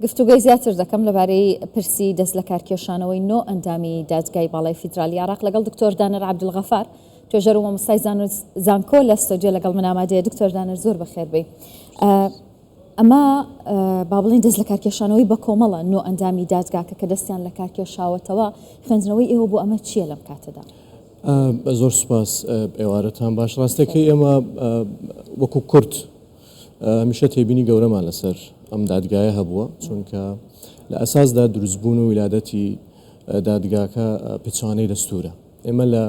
گفتوگۆی زیاتر دەکەم لەبارەی پرسی دەست لەکارکێشانەوەی نۆ ئەندامی دادگای باڵای فیدرالی عێراق لەگەڵ دکتۆر دانەر عەبدولغەفار توێژەر و مامۆستای زانکۆ لە ستۆدیۆ لەگەڵ من ئامادەیە. دکتۆر دانەر زۆر بەخێربێی. ئەمە با بڵێین دەست لەکارکێشانەوەی بەکۆمەڵە نۆ ئەندامی دادگاکە کە دەستیان لەکارکێشاوەتەوە، خوێندنەوەی ئێوە بۆ ئەمە چییە لەم کاتەدا؟ زۆر سوپاس، ئێوارەتان باش. ڕاستەکەی ئێمە وەکو کورد هەمیشە تێبینی گەورەمان لەسەر ئەم دادگایە هەبووە، چونکە لە ئەساسدا دروستبوون و ویلادەتی دادگاکە پێچەوانەی دەستوورە. ئێمە لە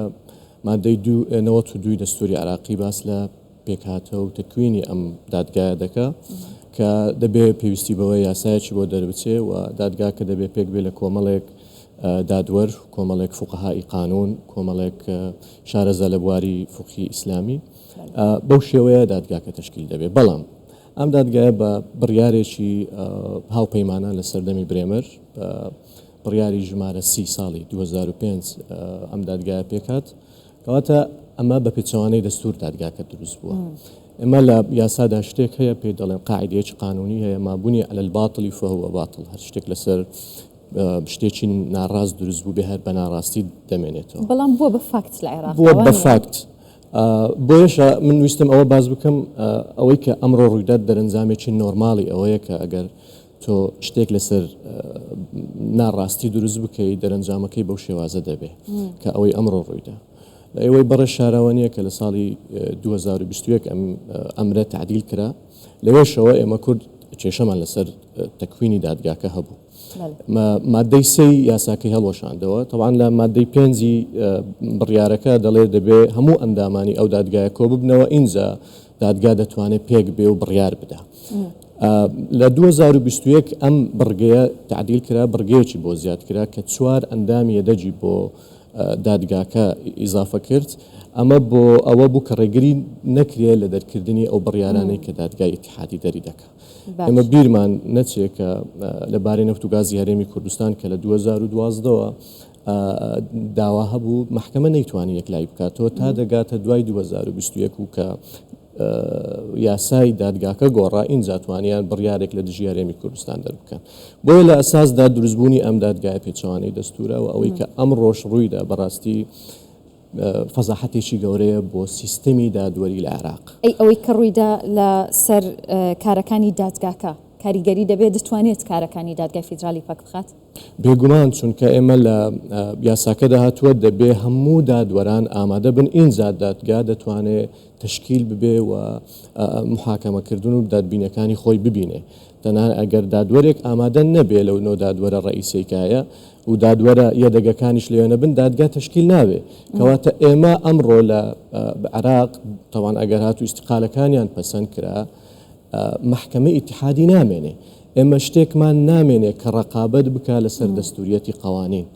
مادەی 92 دەستووری عێراقی باس لە پێکهاتە و تەکوینی ئەم دادگایە دەکا کە دەبێ پێویستی بەوەیە یاسایەکی بۆ دەربچێ و دادگاکە دەبێ پێک بێ لە کۆمەڵێک دادوەر، کۆمەڵێک فوقەهائی قانوون، کۆمەڵێک شارەزا لە بواری فوقهی ئیسلامی. بەو شێوەیە دادگاکە تەشکیل دەبێ. بەڵام ئەم دادگایە بە بڕیارێکی هاوپەیمانان لە سەردەمی برێمەر بە بڕیاری ژمارە سی ساڵی 2005 ئەم دادگایە پێکهات. کەواتە ئەمە بە پێچەوانەی دەستور دادگاکە دروست بووە. ئێمە لە یاسادا شتێک هەیە پێی دەڵێن قاعدەیەکی قانونی هەیە ما بنی علی الباطل فهو باطل هەر شتێک لەسەر شتێکی ناڕاست دروست بوو بێ هەر بە ناڕاستی دەمێنێتەوە. بەڵام بووە بە فاکت لە عێراق بووە بە فاکت. بۆیەشە من ویستم ئەوە باس بکەم ئەوەی کە ئەمڕۆ ڕوویدات دەرەنجامێکی نۆرماڵی ئەوەیە کە ئەگەر تۆ شتێک لەسەر ناڕاستی دروست بکەی دەرەنجامەکەی بەو شێوازە دەبێ کە ئەوەی ئەمڕۆ ڕوویدا. لە ئێوەی بەڕێز شاراوە نییە کە لە ساڵی 2021 ئەم ئەمرە تعدیل کرا لەوێشەوە ئێمە کورد کێشەمان لەسەر تەکوینی دادگاکە هەبوو. مادەی سێی یاساکەی هەڵوەشاندەوە تەوان لە مادەی پێنجی بڕیارەکە دەڵێ دەبێ هەموو ئەندامانی ئەو دادگایە کۆ ببنەوە ئینجا دادگا دەتوانێت پێک بێ و بڕیار بدا. لە 2021 ئەم بڕگەیە تعدیل کرا بڕگەیەکی بۆ زیاد کرا کە چوار ئەندامی یەدەگی بۆ دادگاکە ئیزافە کرد ئەمە بۆ ئەوە بوو کە ڕێگری نەکرێت لە دەرکردنی ئەو بڕیارانەی کە دادگای ئیتیحادی دەری دەکا. ئێمە بیرمان نەچێ کە لە بارەی نەوت و گازی هەرێمی کوردستان کە لە 2012ەوە داوا هەبوو مەحکەمە نەیتوانی یەکلایی بکاتەوە تا دەگاتە دوای 2021 و کە یاسای دادگاکە گۆڕا ئینجا توانیان بڕیارێک لە دژی هەرێمی کوردستان دەربکەن بۆیە لە ئەساسدا دروستبوونی ئەم دادگایە پێچەوانەی دەستورە و ئەوەی کە ئەمڕۆش ڕوویدا بەڕاستی فەزاحەتێکی گەورەیە بۆ سیستەمی دادوەری لە عێراق. ئەی ئەوەی کە ڕوویدا لە سەر کارەکانی دادگاکە کاریگەری دەبێت؟ دەتوانێت کارەکانی دادگای فیدرالی پەک بخات؟ بێگومان، چونکە ئێمە لە یاساکەدا هاتووە دەبێ هەموو دادوەران ئامادە بن ئینجا دادگا دەتوانێ تەشکیل ببێ و موحاکەمەکردن و دادبینیەکانی خۆی ببینێ. تەنها ئەگەر دادوەرێک ئامادە نەبێ لەو نۆ دادوەرە ڕەئیسیەی کە هەیە و دادوەرە یەدەگەکانیش لەوێ نەبن دادگا تەشکیل نابێ. کەواتە ئێمە ئەمڕۆ لە عێراق تەوان ئەگەر هاتوو ئیستیقالەکانیان پەسەند کرا مەحکەمەی ئیتیحادی نامێنێ. ئێمە شتێکمان نامێنێ کە ڕەقابەت بکا لەسەر دەستوریەتی قەوانین.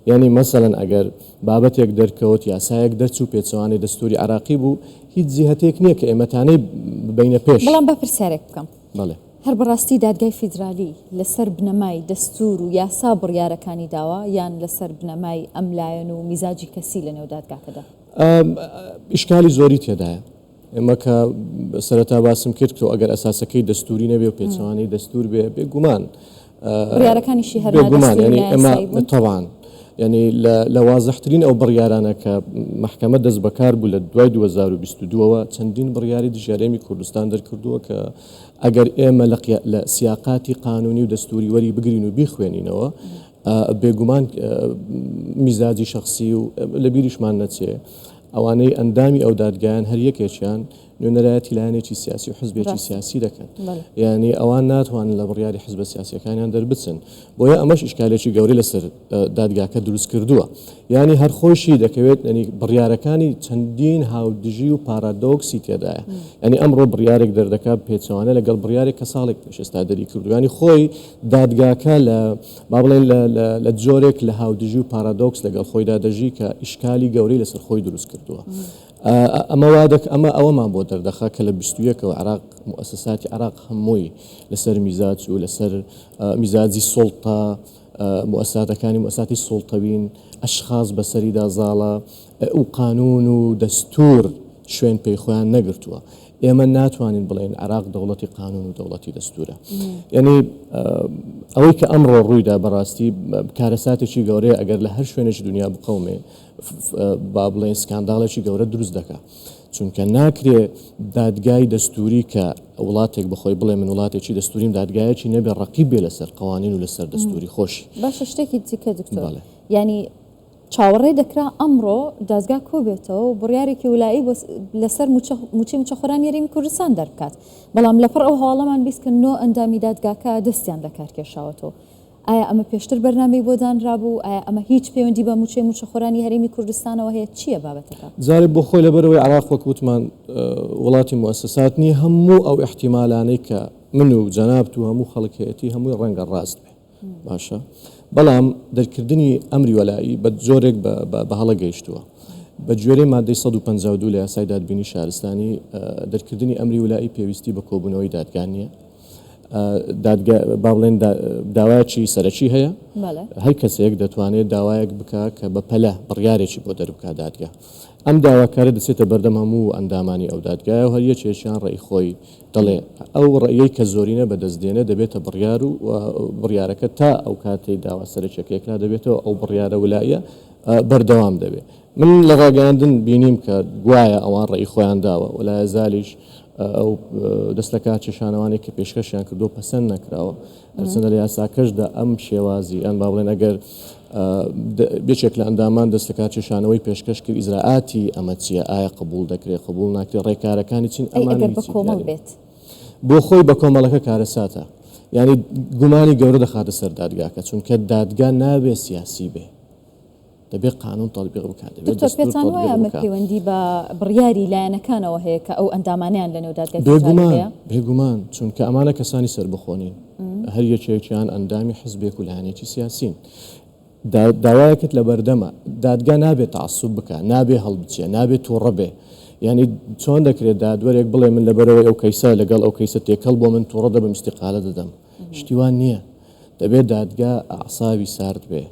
یانی مەسەلەن ئەگەر بابەتێک دەرکەوت، یاسایەک دەرچوو پێچەوانەی دەستوری عێراقی بوو، هیچ جیهەتێک نییە کە ئێمە تانەی ببەینە پێش. بەڵام با پرسیارێک بکەم. بەڵێ. هەر بەڕاستی دادگای فیدرالی لەسەر بنەمای دەستوور و یاسا بڕیارەکانی داوە یان لەسەر بنەمای ئەم لایەن و میزاجی کەسی لەنێو دادگاکەدا؟ ئیشکالی زۆری تێدایە. ئێمە کە سەرەتا باسم کرد تۆ ئەگەر ئەساسەکەی دەستوری نەبێ و پێچەوانەی دەستور بێ بێگومان بڕیارەکانیشی هەر بێگومان یعنی ئێمە تەوان یعنی لە وازحترین ئەو بڕیارانە کە مەحکەمە دەست بەکار بوو لە دوای 2022ەوە چەندین بڕیاری دژی هەرێمی کوردستان دەرکردووە کە ئەگەر ئێمە لە سیاقاتی قانونی و دەستوری وەری بگرین و بیخوێنینەوە بێگومان میزاجی شخصی و لە بیریشمان نەچێ ئەوانەی ئەندامی ئەو دادگایەن هەر یەکێکیان نوێنەرایەتی لایەنێکی سیاسی و حزبێکی سیاسی دەکەن. یانی ئەوان ناتوانن لە بڕیاری حزبە سیاسیەکانیان دەربچن. بۆیە ئەمەش ئیشکالێکی گەورەی لەسەر دادگاکە دروست کردووە. یانی هەر خۆیشی دەکەوێت یانی بڕیارەکانی چەندین هاودژی و پارادۆکسی تێدایە. یانی ئەمڕۆ بڕیارێک دەردەکا پێچەوانە لەگەڵ بڕیارێک کە ساڵێک پێش ئێستا دەری کردووە. یانی خۆی دادگاکە لە با بڵێین لە لە لە جۆرێک لە هاودژی و پارادۆکس لەگەڵ خۆیدا دەژی کە ئیشکالی گەورەی لەسەر خۆی دروست کردووە. ئەمە وا دەک ئەمە ئەوەمان بۆ دەردەخا کە لە 21ەوە عێراق موئەسەساتی عێراق هەمووی لەسەر میزاج و لەسەر میزاجی سوڵتە موئەسساتەکانی موئەسساتی سوڵتەوین ئەشخاص بەسەریدا زاڵە و قانون و دەستور شوێن پێی خۆیان نەگرتووە. ئێمە ناتوانین بڵێین عێراق دەوڵەتی قانون و دەوڵەتی دەستورە. یعنی ئەوەی کە ئەمڕۆ ڕوویدا بەڕاستی کارەساتێکی گەورەیە ئەگەر لە هەر شوێنێکی دنیا بقەومێ با بڵێن سکانداڵێکی گەورە دروست دەکا. چونکە ناکرێ دادگای دەستوری کە وڵاتێک بەخۆی بڵێ من وڵاتێکی دەستوریم دادگایەکی نەبێ ڕەقیب بێ لەسەر قەوانین و لەسەر دەستوری خۆشی. باشە شتێکی دیکە دکتۆر یانی چاوەڕێ دەکرا ئەمڕۆ دادگا کۆبێتەوە و بڕیارێکی ولائی بۆ لەسەر مووچەی مووچەخۆرانی هەرێمی کوردستان دەربکات، بەڵام لەپڕ ئەو هەواڵەمان 20 کە نۆ ئەندامی دادگاکە دەستیان لەکارکێشاوەتەوە. ئایا ئەمە پێشتر بەرنامەی بۆ دانرابوو؟ ئایا ئەمە هیچ پەیوەندی بە مووچەی مووچەخۆرانی هەرێمی کوردستانەوە هەیە؟ چییە بابەتەکە؟ جارێ بۆ خۆی لەبەرئەوەی عێراق وەک وتمان وڵاتی موئەسەسات نییە هەموو ئەو ئیحتیمالانەی کە من و جەنابت و هەموو خەڵک هەیەتی هەمووی ڕەنگە ڕاست بێ. باشە بەڵام دەرکردنی ئەمری وەلائی بە جۆرێک بە هەڵە گەیشتووە. بە گوێرەی مادەی 152 لە یاسای دادبینی شارستانی دەرکردنی ئەمری ولائی پێویستی بە کۆبوونەوەی دادگا نییە. دادگا با بڵێن داوایەکی سەرەکی هەیە هەر کەسێک دەتوانێت داوایەک بکە کە بە پەلە بڕیارێکی بۆ دەربکات دادگا ئەم داواکارە دەچێتە بەردەم هەموو ئەندامانی ئەو دادگایە و هەر یەکێکیان ڕێی خۆی دەڵێ، ئەو ڕەئیەی کە زۆرینە بەدەست دێنێ دەبێتە بڕیار و بڕیارەکە تا ئەو کاتەی داوا سەرەکیەکە یەکلا دەبێتەوە ئەو بڕیارە ولائیە بەردەوام دەبێ. من لە ڕاگەیاندن بینیم کە گوایە ئەوان ڕەئی خۆیان داوە و لایەزالیش ئەو دەست لەکار کێشانەوانەی کە پێشکەشیان کردووە پەسەند نەکراوە. هەرچەندە لە یاساکەشدا ئەم شێوازی یان با بڵێن ئەگەر یەکێک لە ئەندامان دەست لەکارکێشانەوەی پێشکەش کرد ئیجرائاتی ئەمە چییە ئایا قبوڵ دەکرێت قبوڵ ناکرێت ڕێکارەکانی چین ئەی ئەگەر بە کۆمەڵ بێت؟ بۆ خۆی بە کۆمەڵەکە کارەساتە یعنی گومانی گەورە دەخاتە سەر دادگاکە چونکە دادگا نابێ سیاسی بێ. دەبێ قانون تەتبیق بکات، دەبێ دکتۆر دەستور پێتان وایە تەتبیق ئەمە بکات. پەیوەندی بە بڕیاری لایەنەکانەوە هەیە کە ئەو ئەندامانەیان لەنێو دادگای فیدرالی بێگومان، هەیە؟ بێگومان، چونکە ئەمانە کەسانی سەربەخۆ نین، هەر یەکێکیان ئەندامی حزبێک و لایەنێکی سیاسین. دا داوایەکت لەبەردەمە، دادگا نابێ تەعەسوب بکا، نابێ هەڵبچێ، نابێ توڕە بێ. یانی چۆن دەکرێت دادوەرێک بڵێ من لەبەرئەوەی ئەو کەیسە لەگەڵ ئەو کەیسە تێکەڵ بووە من توڕە دەبم ئیستیقالە دەدەم. شتی وا نییە. دەبێت دادگا ئەعسابی سارد بێ،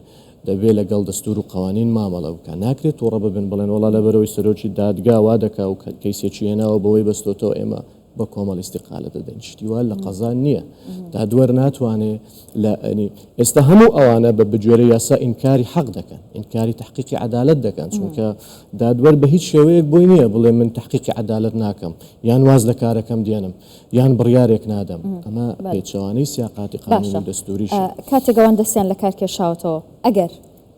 دەبێ لەگەڵ دەستوور و قەوانین مامەڵە بکا، ناکرێ توڕە ببن بڵێن وەڵا لەبەرئەوەی سەرۆکی دادگا وا دەکا و کەیسێکی هێناوە بەوەی بەستۆتەوە ئێمە بە کۆمەڵ ئیستیقالە دەدەین، شتی وا لە قەزا نییە، دادوەر ناتوانێ لە یانی ئێستا هەموو ئەوانە بە بەگوێرەی یاسا ئینکاری حەق دەکەن، ئینکاری تەحقیقی عەدالەت دەکەن، چونکە دادوەر بە هیچ شێوەیەک بۆی نییە بڵێ من تەحقیقی عەدالەت ناکەم یان واز لە کارەکەم دێنم. یان بڕیارێک نادەم، ئەمە پێچەوانەی سیاقاتی قانوون باشە و دەستووریشە. کاتێک ئەوان دەستیان لە کار کێشاوەتەوە، ئەگەر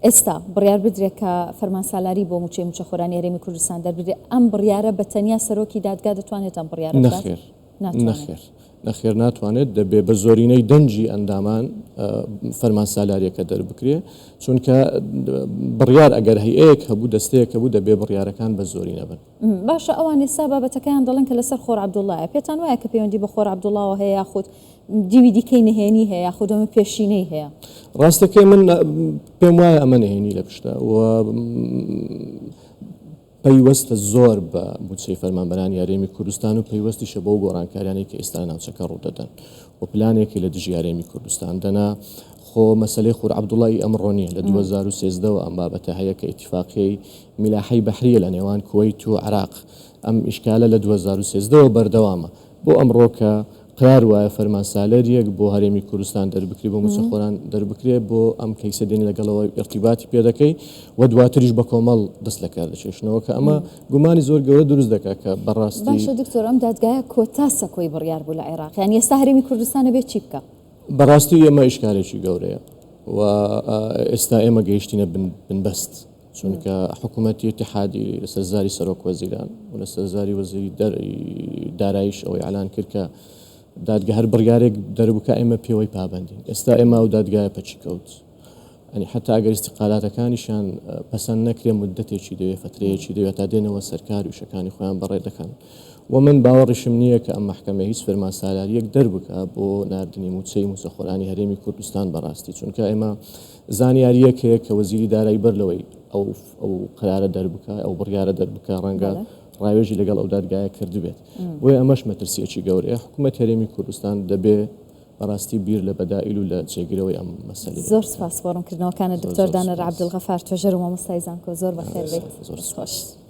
ئێستا بڕیار بدرێت کە فەرمانسالاری بۆ مووچەی مووچەخۆرانی هەرێمی کوردستان دەربدرێت، ئەم بڕیارە بە تەنیا سەرۆکی دادگا دەتوانێت ئەم بڕیارە بدات؟ نەخێر، ناتوانێت. نەخێر، نەخێر ناتوانێت، دەبێ بە زۆرینەی دەنگی ئەندامان فەرمانسالارییەکە دەربکرێ، چونکە بڕیار ئەگەر هەیئەیەک هەبوو، دەستەیەک هەبوو، دەبێ بڕیارەکان بە زۆرینە بن. باشە ئەوان ئێستا بابەتەکەیان دەڵێن کە لەسەر خۆر عەبدوڵایە، پێتان وایە کە پەیوەندی بە خۆر عەبدوڵاوە هەیە یاخود دیوی دیکەی نهێنی هەیە یاخود ئەمە پێشینەی هەیە؟ ڕاستەکەی من پێم وایە ئەمە نهێنی لە پشتە و پەیوەستە زۆر بە مووچەی فەرمانبەرانی هەرێمی کوردستان و پەیوەستیشە بەو گۆڕانکاریانەی کە ئێستا لە ناوچەکە ڕوودەدەن و پلانێکی لە دژی هەرێمی کوردستان دەنا خۆ مەسەلەی خور عەبدوڵا ئی ئەمڕۆ نییە، لە 2013 وە ئەم بابەتە هەیە کە ئیتیفاقیەی میلاحەی بەحرییە لە نێوان کوەیت و عێراق، ئەم ئیشکالە لە 2013 وە بەردەوامە، بۆ ئەمڕۆ کە قەرار وایە فەرمان سالەریەک بۆ هەرێمی کوردستان دەربکرێ بۆ موچەخۆران دەربکرێ بۆ ئەم کەیسە دێنی لەگەڵەوە ئیرتیباتی پێ دەکەی و دواتریش بە کۆمەڵ دەست لەکار دەکێشنەوە کە ئەمە گومانی زۆر گەورە دروست دەکا کە بەڕاستی باشە دکتۆر ئەم دادگایە کۆتا سەکۆی بڕیار بوو لە عێراق یانی ئێستا هەرێمی کوردستان ئەبێ چی بکا؟ بەڕاستی ئێمە ئیشکالێکی گەورەیە و ئێستا ئێمە گەیشتینە بنبەست چونکە حکوومەتی اتحادی لەسەر زاری سەرۆک وەزیران و لەسەر زاری وەزیری داراییش ئەوەی ئەلان کرد کە دادگە هەر بڕیارێک دەربکە ئێمە پێوەی پابندین ئێستا ئێمە و دادگایە پەچی کەوت ئەنی حتا ئەگەر ئیستیقالاتەکانیشیان پەسەند نەکرێ مودەتێکی دەوێ فەترەیەکی دەوێ تا دێنەوە سەرکار و ئیشەکانی خۆیان بەڕێ دەکەن و من باوەڕیشم نییە کە ئەم مەحکەمە هیچ فەرمان سالاریەک دەربکا بۆ ناردنی موچەی موچەخۆرانی هەرێمی کوردستان بەڕاستی چونکە ئێمە زانیاریەک هەیە کە وەزیری دارایی بەر لەوەی ئەو ئەو قرارە دەربکا ئەو بڕیارە دەربکا ڕەنگە ڕاوێژی لەگەڵ ئەو دادگایە کردبێت بۆیە ئەمەش مەترسیەکی گەورەیە حکوومەت هەرێمی کوردستان دەبێ بەڕاستی بیر لە بەدائیل و لە جێگرەوەی ئەم مەسەلەیە زۆر بکەن. سوپاس بۆ ڕوونکردنەوەکانت زۆر دکتۆر زۆر دانەر سوپاس. عەبدولغەفار توێژەر و مامۆستای زانکۆ زۆر بەخێر بێیت زۆر دەست سوپاس. خۆش.